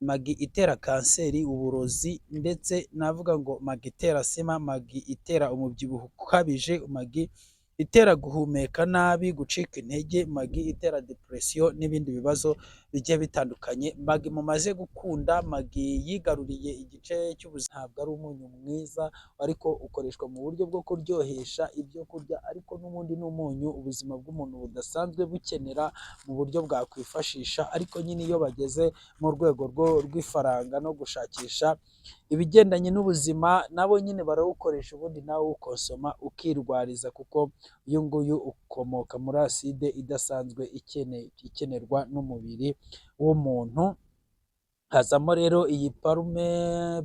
Maggi itera kanseri, uburozi, ndetse navuga ngo Maggi itera asima, Maggi itera umubyibuho ukabije, Maggi itera guhumeka nabi, gucika intege, Maggi itera depression n'ibindi bibazo bigiye bitandukanye. Maggi mumaze gukunda, Maggi yigaruriye igice cy'ubuzima. Ntabwo ari umunyu mwiza, ariko ukoreshwa mu buryo bwo kuryohesha ibyo kurya, ariko n'ubundi ni umunyu ubuzima bw'umuntu budasanzwe bukenera mu buryo bwakwifashisha. Ariko nyine iyo bageze mu rwego rw'ifaranga no gushakisha ibigendanye n'ubuzima, nabo nyine barawukoresha, ubundi nawe uwukonsoma ukirwariza, kuko uyu nguyu ukomoka muri acide idasanzwe ikenerwa n'umubiri w'umuntu. Hazamo rero iyi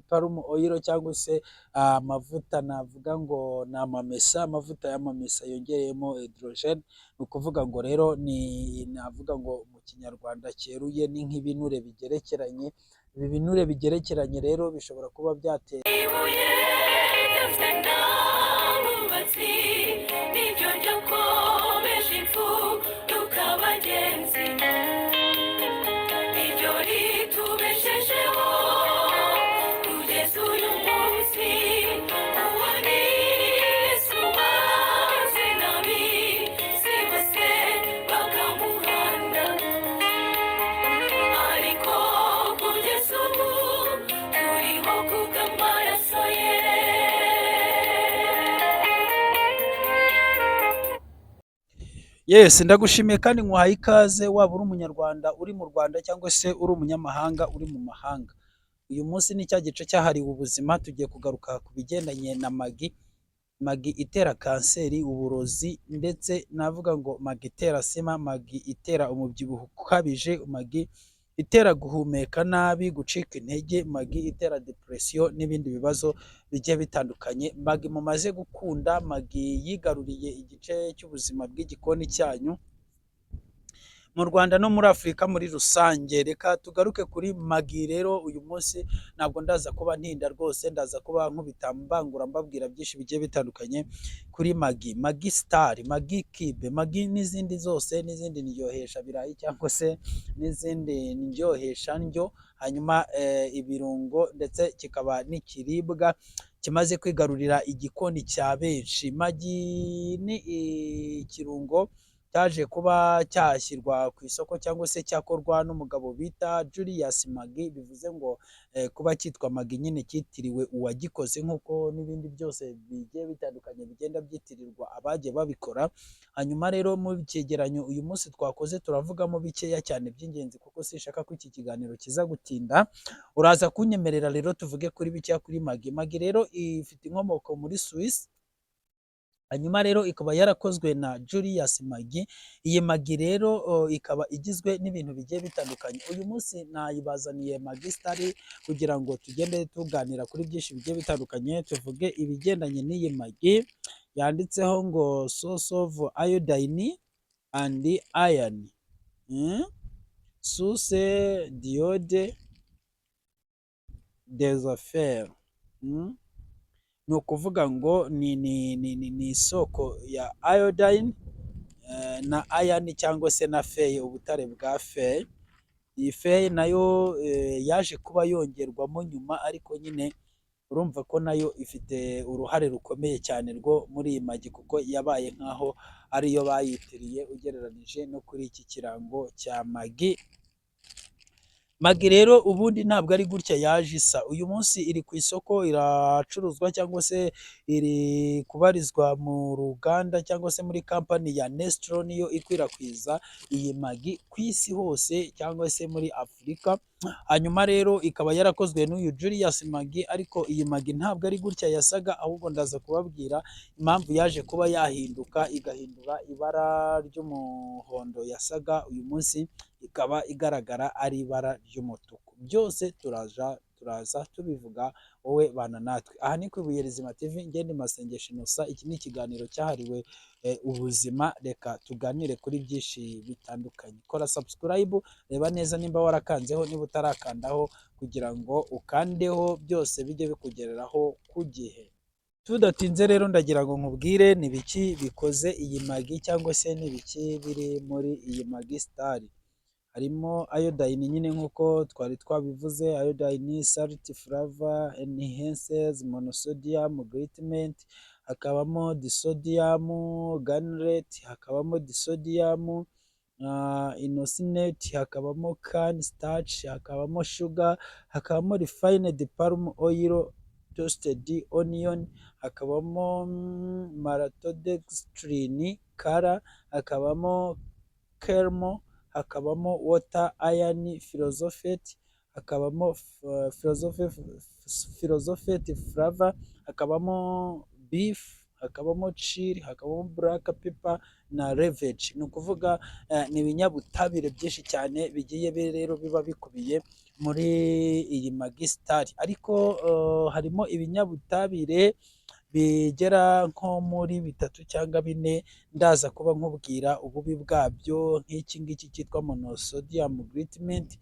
palm oil cyangwa se amavuta, navuga ngo ni amamesa, amavuta y'amamesa yongeyemo hydrogène. Ni ukuvuga ngo rero ni, navuga ngo mu Kinyarwanda cyeruye, ni nk'ibinure bigerekeranye. Ibi binure bigerekeranye rero bishobora kuba byatera Ibuye ryanzwe n'abubatsi niryo ryakomeje imfuruka bagenzi, niryo ritubeshejeho kugeza uyu munsi. Uwo ni Yesu wanzwe n'ab'isi bose bakamuhanda, ariko kugeza ubu turiho kubw'amaraso ye. Yes, ndagushimiye kandi nkuhaye ikaze, waba uri Umunyarwanda uri mu Rwanda cyangwa se uri umunyamahanga uri mu mahanga. Uyu munsi ni cya gice cyahariwe ubuzima, tugiye kugaruka ku bigendanye na Maggi, Maggi itera kanseri, uburozi, ndetse navuga ngo Maggi itera asima, Maggi itera umubyibuho ukabije, Maggi itera guhumeka nabi, gucika intege, Maggi itera depression n'ibindi bibazo bigiye bitandukanye. Maggi mumaze gukunda, Maggi yigaruriye igice cy'ubuzima bw'igikoni cyanyu mu Rwanda no muri Afurika muri rusange. Reka tugaruke kuri Maggi rero uyu munsi. Ntabwo ndaza kuba ntinda rwose, ndaza kuba nkubita mbangura mbabwira byinshi bigiye bitandukanye kuri Maggi, Maggi Star, Maggi Cube, Maggi n'izindi zose, n'izindi ndyohesha birayi cyangwa se n'izindi ndyohesha ndyo. Hanyuma ibirungo, ndetse kikaba n'ikiribwa kimaze kwigarurira igikoni cya benshi. Maggi ni ikirungo cyaje kuba cyashyirwa ku isoko cyangwa se cyakorwa n'umugabo bita Julius Maggi, bivuze ngo kuba cyitwa Maggi nyine cyitiriwe uwagikoze, nk'uko n'ibindi byose bigiye bitandukanye bigenda byitirirwa abagiye babikora. Hanyuma rero mu cyegeranyo uyu munsi twakoze turavugamo bikeya cyane by'ingenzi, kuko sinshaka ko iki kiganiro kiza gutinda. Uraza kunyemerera rero tuvuge kuri bikeya kuri Maggi. Maggi rero ifite inkomoko muri Suisse, hanyuma rero ikaba yarakozwe na Julius Maggi. Iyi Maggi rero ikaba igizwe n'ibintu bigiye bitandukanye. Uyu munsi nayibazaniye Maggi Star kugira ngo tugende tuganira kuri byinshi bigiye bitandukanye, tuvuge ibigendanye n'iyi Maggi yanditseho ngo source of iodine and iron, source d'iode des affaires. Ni ukuvuga ngo ni isoko ya iodine na iron cyangwa se na fer, ubutare bwa fer. Iyi fer nayo yaje kuba yongerwamo nyuma, ariko nyine urumva ko nayo ifite uruhare rukomeye cyane rwo muri iyi Maggi, kuko yabaye nk'aho ariyo bayitiriye ugereranije no kuri iki kirango cya Maggi. Maggi rero ubundi ntabwo ari gutya yaje isa. Uyu munsi iri ku isoko iracuruzwa cyangwa se iri kubarizwa mu ruganda cyangwa se muri kampani ya Nestle, niyo ikwirakwiza iyi Maggi ku isi hose cyangwa se muri Afurika. Hanyuma rero ikaba yarakozwe n'uyu Julius Maggi, ariko iyi Maggi ntabwo ari gutya yasaga, ahubwo ndaza kubabwira impamvu yaje kuba yahinduka, igahindura ibara ry'umuhondo yasaga, uyu munsi ikaba igaragara ari ibara ry'umutuku. Byose turaza tubivuga, wowe bana natwe. Aha ni ku Ibuye Rizima TV, njye ni Masengesho Innocent, iki ni ikiganiro cyahariwe ubuzima, reka tuganire kuri byinshi bitandukanye. Kora subscribe, reba neza nimba warakanzeho, niba utarakandaho kugira ngo ukandeho byose bijye bikugereraho ku gihe. Tudatinze rero ndagira ngo nkubwire ni biki bikoze iyi Maggi cyangwa se ni ibiki biri muri iyi Maggi Star. Harimo iodine nyine nk'uko twari twabivuze, iodine, salt, flavor enhancers, monosodium glutamate, hakabamo disodium glutamate, hakabamo disodium inosinate, hakabamo corn starch, hakabamo sugar, hakabamo refined palm oil, toasted onion, hakabamo maltodextrin color, hakabamo caramel, hakabamo water, iron phosphate, hakabamo phosphate flavor, hakabamo beef, hakabamo chili, hakabamo black pepper na levain. Ni ukuvuga ni ibinyabutabire byinshi cyane bigiye rero biba bikubiye muri iyi Maggi Star, ariko harimo ibinyabutabire bigera nko muri bitatu cyangwa bine ndaza kuba nkubwira ububi bwabyo, nk'iki ngiki cyitwa monosodium glutamate.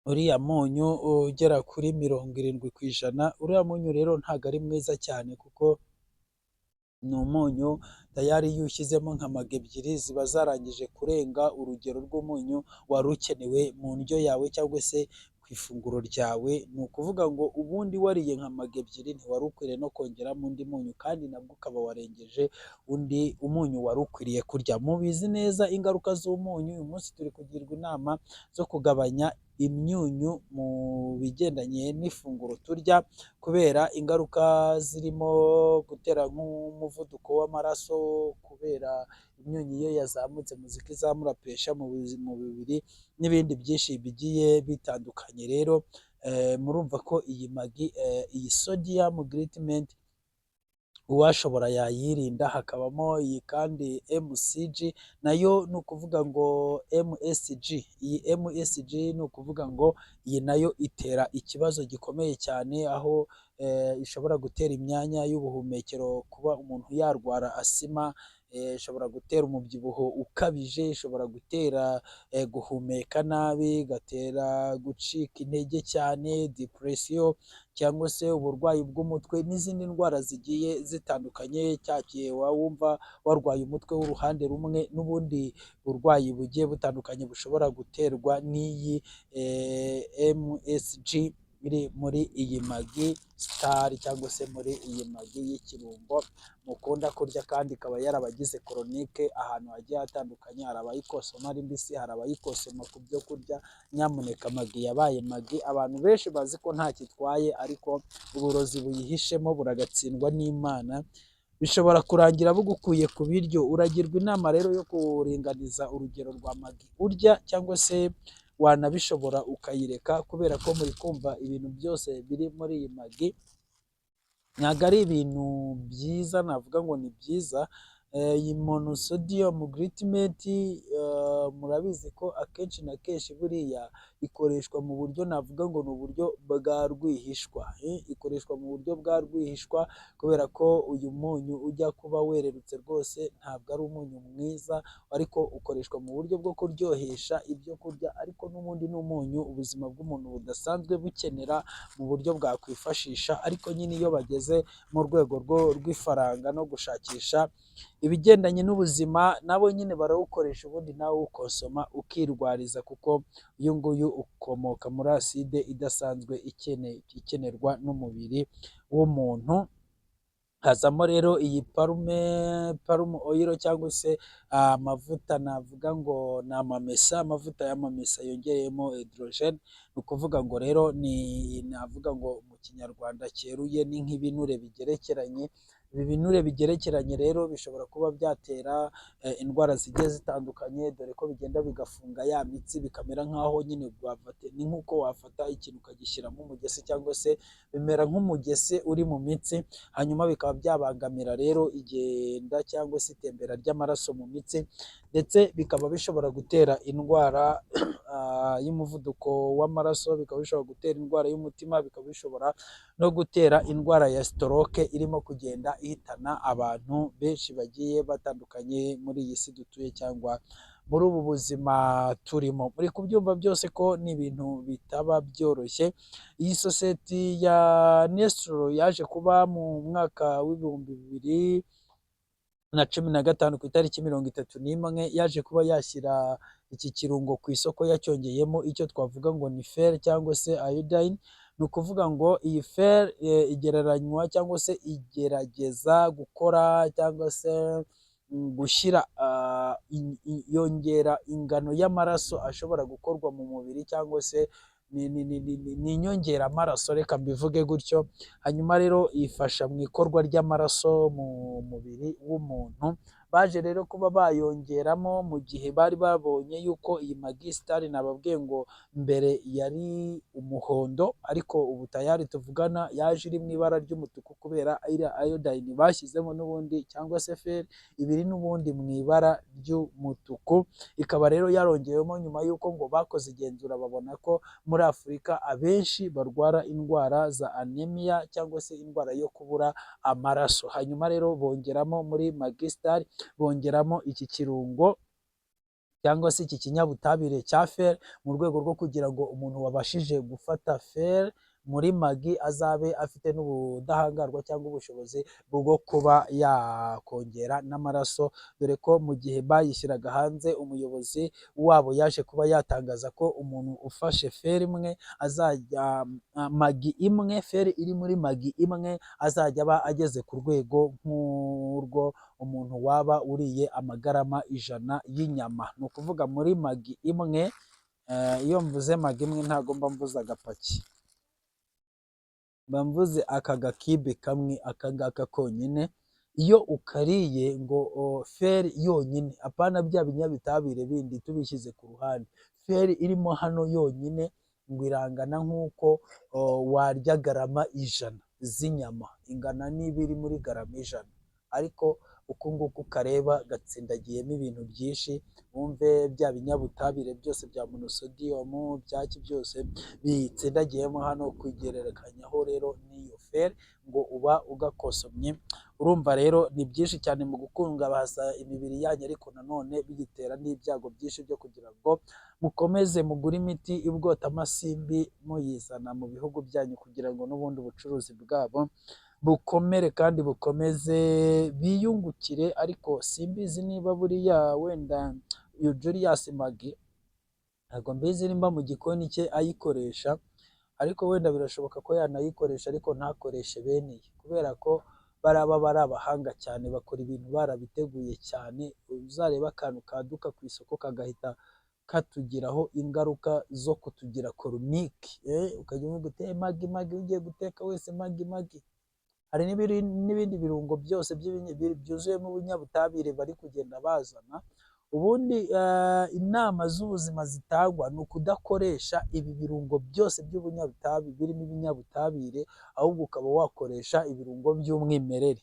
Uriya munyu ugera kuri 70%, uriya munyu rero ntabwo ari mwiza cyane kuko ni umunyu tayari iyo ushyizemo nka Maggi ebyiri ziba zarangije kurenga urugero rw'umunyu wari ukenewe mu ndyo yawe cyangwa se ku ifunguro ryawe. Ni ukuvuga ngo ubundi wariye nka Maggi ebyiri ntiwari ukwiriye no kongeramo undi munyu, kandi nabwo ukaba warengeje undi umunyu wari ukwiriye kurya. Mubizi neza ingaruka z'umunyu. Uyu munsi turi kugirwa inama zo kugabanya imyunyu mu bigendanye n'ifunguro turya, kubera ingaruka zirimo gutera nk'umuvuduko w'amaraso, kubera imyunyu iyo yazamutse muzika izamura pressure mu mubiri n'ibindi byinshi bigiye bitandukanye. Rero murumva ko iyi Maggi, iyi sodium glutamate, uwashobora yayirinda. Hakabamo iyi kandi MCG, nayo ni ukuvuga ngo MSG, iyi MSG ni ukuvuga ngo iyi nayo itera ikibazo gikomeye cyane, aho ishobora gutera imyanya y'ubuhumekero, kuba umuntu yarwara asima, ishobora gutera umubyibuho ukabije, ishobora gutera guhumeka nabi, igatera gucika intege cyane, depression cyangwa se uburwayi bw'umutwe n'izindi ndwara zigiye zitandukanye. Cya gihe waba wumva warwaye umutwe w'uruhande rumwe n'ubundi burwayi bugiye butandukanye bushobora guterwa n'iyi MSG iri muri iyi Maggi Star cyangwa se muri iyi Maggi y'ikirungo mukunda kurya, kandi ikaba yarabagize chronique ahantu hagiye hatandukanye. Hari abayikosoma ari mbisi, hari abayikosoma ku byo kurya. Nyamuneka, Maggi yabaye Maggi, abantu benshi bazi ko ntacyo itwaye, ariko uburozi buyihishemo buragatsindwa n'Imana, bishobora kurangira bugukuye ku biryo. Uragirwa inama rero yo kuringaniza urugero rwa Maggi urya, cyangwa se wanabishobora ukayireka, kubera ko muri kumva ibintu byose biri muri iyi Maggi ntabwo ari ibintu byiza, navuga ngo ni byiza. Iyi monosodium glutamate murabizi ko akenshi na kenshi buriya ikoreshwa mu buryo navuga ngo ni uburyo bwa rwihishwa, ikoreshwa mu buryo bwa rwihishwa, kubera ko uyu munyu ujya kuba wererutse rwose ntabwo ari umunyu mwiza, ariko ukoreshwa mu buryo bwo kuryohesha ibyo kurya, ariko n'ubundi ni umunyu ubuzima bw'umuntu budasanzwe bukenera mu buryo bwakwifashisha. Ariko nyine iyo bageze mu rwego rw'ifaranga no gushakisha ibigendanye n'ubuzima, nabo nyine barawukoresha, ubundi nawe ukosoma ukirwariza, kuko uyu nguyu ukomoka muri acide idasanzwe ikenerwa n'umubiri w'umuntu. Hazamo rero iyi palm oil cyangwa se amavuta navuga ngo ni amamesa, amavuta y'amamesa yongeyemo hydrogène. Ni ukuvuga ngo rero ni navuga ngo mu Kinyarwanda cyeruye ni nk'ibinure bigerekeranye. Ibi binure bigerekeranye rero bishobora kuba byatera indwara zigiye zitandukanye, dore ko bigenda bigafunga ya mitsi, bikamera nk'aho nyine ni nk'uko wafata ikintu ukagishyiramo umugese, cyangwa se bimera nk'umugese uri mu mitsi, hanyuma bikaba byabangamira rero igenda cyangwa se itembera ry'amaraso mu mitsi, ndetse bikaba bishobora gutera indwara y'umuvuduko w'amaraso, bikaba bishobora gutera indwara y'umutima, bikaba bishobora no gutera indwara ya stroke irimo kugenda ihitana abantu benshi bagiye batandukanye muri iyi si dutuye cyangwa muri ubu buzima turimo. Muri kubyumva byose ko ni ibintu bitaba byoroshye. Iyi sosiyete ya Nestle yaje kuba mu mwaka w'ibihumbi bibiri Na 15 ku itariki 31 yaje kuba yashyira iki kirungo ku isoko, yacyongeyemo icyo twavuga ngo ni fer cyangwa se iodine. Ni ukuvuga ngo iyi fer igereranywa cyangwa se igerageza gukora cyangwa se gushyira yongera ingano y'amaraso ashobora gukorwa mu mubiri, cyangwa se ni inyongeramaraso, reka mbivuge gutyo. Hanyuma rero ifasha mu ikorwa ry'amaraso mu mubiri w'umuntu. Baje rero kuba bayongeramo mu gihe bari babonye yuko iyi Maggi Star, nababwiye ngo mbere yari umuhondo, ariko ubu tayari tuvugana yaje iri mu ibara ry'umutuku kubera iriya iodine bashyizemo n'ubundi cyangwa se fer ibiri n'ubundi mu ibara ry'umutuku. Ikaba rero yarongewemo nyuma y'uko ngo bakoze igenzura, babona ko muri Afurika abenshi barwara indwara za anemia cyangwa se indwara yo kubura amaraso. Hanyuma rero bongeramo muri Maggi Star, bongeramo iki kirungo cyangwa se iki kinyabutabire cya fer, mu rwego rwo kugira ngo umuntu wabashije gufata fer muri Maggi azabe afite n'ubudahangarwa cyangwa ubushobozi bwo kuba yakongera n'amaraso, dore ko mu gihe bayishyiraga hanze umuyobozi wabo yaje kuba yatangaza ko umuntu ufashe fer imwe azajya, Maggi imwe, fer iri muri Maggi imwe, azajya aba ageze ku rwego nk'urwo umuntu waba uriye amagarama 100 y'inyama. Ni ukuvuga muri Maggi imwe, iyo mvuze Maggi imwe ntago mba mvuze agapaki, mba mvuze aka gakibe kamwe, aka ngaka konyine. Iyo ukariye ngo fer yonyine, apana bya binyabitabire bindi tubishyize ku ruhande, fer irimo hano yonyine ngo irangana nk'uko warya garama 100 z'inyama, ingana n'ibiri muri garama 100. Ariko uku nguku ukareba gatsindagiyemo ibintu byinshi, wumve bya binyabutabire byose bya monosodium byaki byose bitsindagiyemo hano, kugererekanyaho rero n'iyo fer ngo uba ugakosomye. Urumva rero ni byinshi cyane mu gukungahaza imibiri yanyu, ariko nanone biyitera n'ibyago byinshi byo kugira ngo mukomeze mugure imiti ibwotamasimbi muyizana mu bihugu byanyu, kugira ngo n'ubundi ubucuruzi bwabo bukomere kandi bukomeze biyungukire. Ariko simbizi niba buriya wenda uyu Julius Maggi, ntabwo mbizi nimba mu gikoni cye ayikoresha, ariko wenda birashoboka ko yanayikoresha ariko ntakoreshe bene iyi, kubera ko bariya baba ari abahanga cyane, bakora ibintu barabiteguye cyane. Uzarebe akantu kaduka ku isoko kagahita katugiraho ingaruka zo kutugira chronique, ukajya uvuga uti "Maggi, Maggi, ugiye guteka wese Maggi, Maggi." Hari n'ibindi birungo byose byuzuyemo ubunyabutabire bari kugenda bazana. Ubundi inama z'ubuzima zitangwa ni ukudakoresha ibi birungo byose by'ubunyabutabire birimo ibinyabutabire, ahubwo ukaba wakoresha ibirungo by'umwimerere.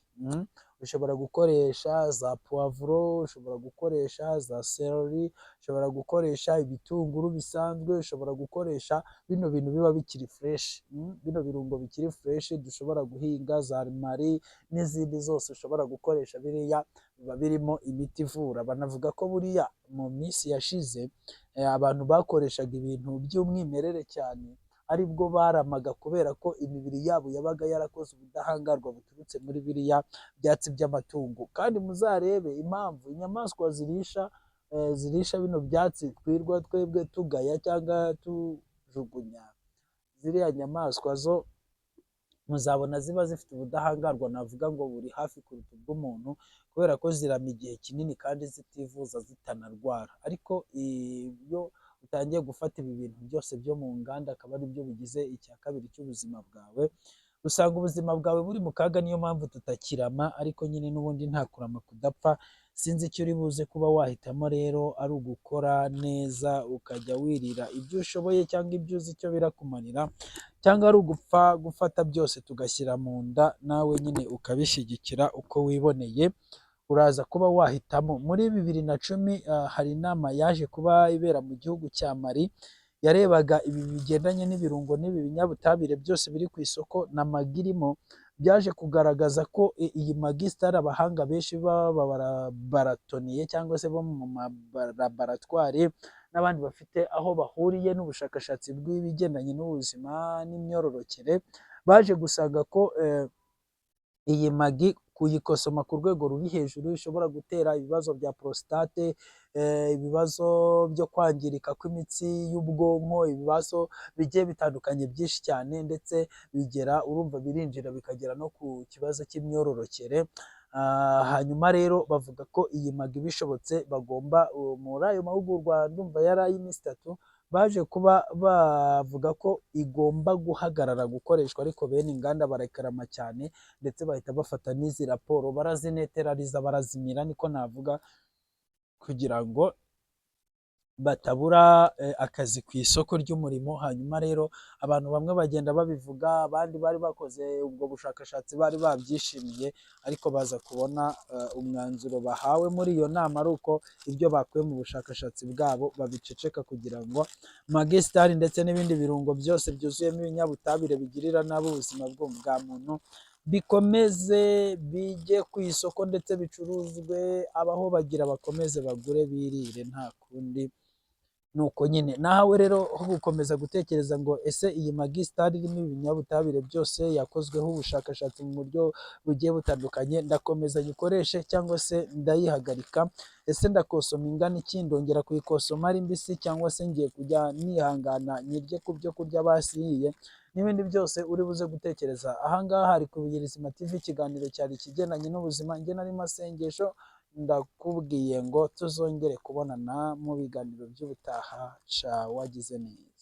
Ushobora gukoresha za puwavuro, ushobora gukoresha za céleri, ushobora gukoresha ibitunguru bisanzwe, ushobora gukoresha bino bintu biba bikiri fresh, bino birungo bikiri fresh dushobora guhinga, za romarin n'izindi zose ushobora gukoresha. Biriya biba birimo imiti ivura. Banavuga ko buriya mu minsi yashize abantu bakoreshaga ibintu by'umwimerere cyane aribwo baramaga, kubera ko imibiri yabo yabaga yarakoze ubudahangarwa buturutse muri biriya byatsi by'amatungo. Kandi muzarebe impamvu inyamaswa zirisha bino byatsi twirwa twebwe tugaya cyangwa tujugunya, ziriya nyamaswa zo muzabona ziba zifite ubudahangarwa navuga ngo buri hafi kuruta ubw'umuntu, kubera ko zirama igihe kinini kandi zitivuza, zitanarwara. Ariko iyo utangiye gufata ibi bintu byose byo mu nganda akaba ari byo bigize icya kabiri cy'ubuzima bwawe, usanga ubuzima bwawe buri mu kaga. Niyo mpamvu tutakirama, ariko nyine n'ubundi nta kurama kudapfa. Sinzi icyo uri buze kuba wahitamo rero, ari ugukora neza ukajya wirira ibyo ushoboye cyangwa ibyo uzi icyo birakumarira, cyangwa ari ugupfa gufata byose tugashyira mu nda, nawe nyine ukabishyigikira uko wiboneye, uraza kuba wahitamo. Muri 2010 hari inama yaje kuba ibera mu gihugu cya Mali, yarebaga ibi bigendanye n'ibirungo n'ibi binyabutabire byose biri ku isoko na Maggi irimo. Byaje kugaragaza ko iyi Maggi Star, abahanga benshi b'abalaboratoriye cyangwa se bo mu malaboratwari n'abandi bafite aho bahuriye n'ubushakashatsi bw'ibigendanye n'ubuzima n'imyororokere, baje gusanga ko Iyi Maggi kuyikosoma ku rwego ruri hejuru ishobora gutera ibibazo bya prostate, ibibazo byo kwangirika kw'imitsi y'ubwonko, ibibazo bigiye bitandukanye byinshi cyane, ndetse bigera, urumva, birinjira bikagera no ku kibazo cy'imyororokere. Hanyuma rero bavuga ko iyi Maggi bishobotse bagomba, muri ayo mahugurwa ndumva yari ay'iminsi 3, baje kuba bavuga ko igomba guhagarara gukoreshwa, ariko bene inganda barakarama cyane, ndetse bahita bafata n'izi raporo barazineterariza, barazimira niko navuga, kugira ngo batabura akazi ku isoko ry'umurimo. Hanyuma rero abantu bamwe bagenda babivuga, abandi bari bakoze ubwo bushakashatsi bari babyishimiye, ariko baza kubona umwanzuro bahawe muri iyo nama ari uko ibyo bakuye mu bushakashatsi bwabo babiceceka, kugira ngo Maggi Star ndetse n'ibindi birungo byose byuzuyemo ibinyabutabire bigirira nabi ubuzima bwa muntu bikomeze bijye ku isoko ndetse bicuruzwe, abaho bagira bakomeze bagure birire, nta kundi nuko nyine. Nawe rero ho gukomeza gutekereza ngo ese iyi Maggi Star irimo ibinyabutabire byose yakozweho ubushakashatsi mu buryo bugiye butandukanye, ndakomeza nyikoreshe cyangwa se ndayihagarika? Ese ndakosoma ingana iki? Ndongera kuyikosoma ari mbisi cyangwa se ngiye kujya nihangana nyirye ku byo kurya basiye? N'ibindi byose uri buze gutekereza. Ahangaha hari ku Buzima TV, ikiganiro cyari ikigendanye n'ubuzima. Njye nari Masengesho, ndakubwiye ngo tuzongere kubonana mu biganiro by'ubutaha. Ca wagize neza.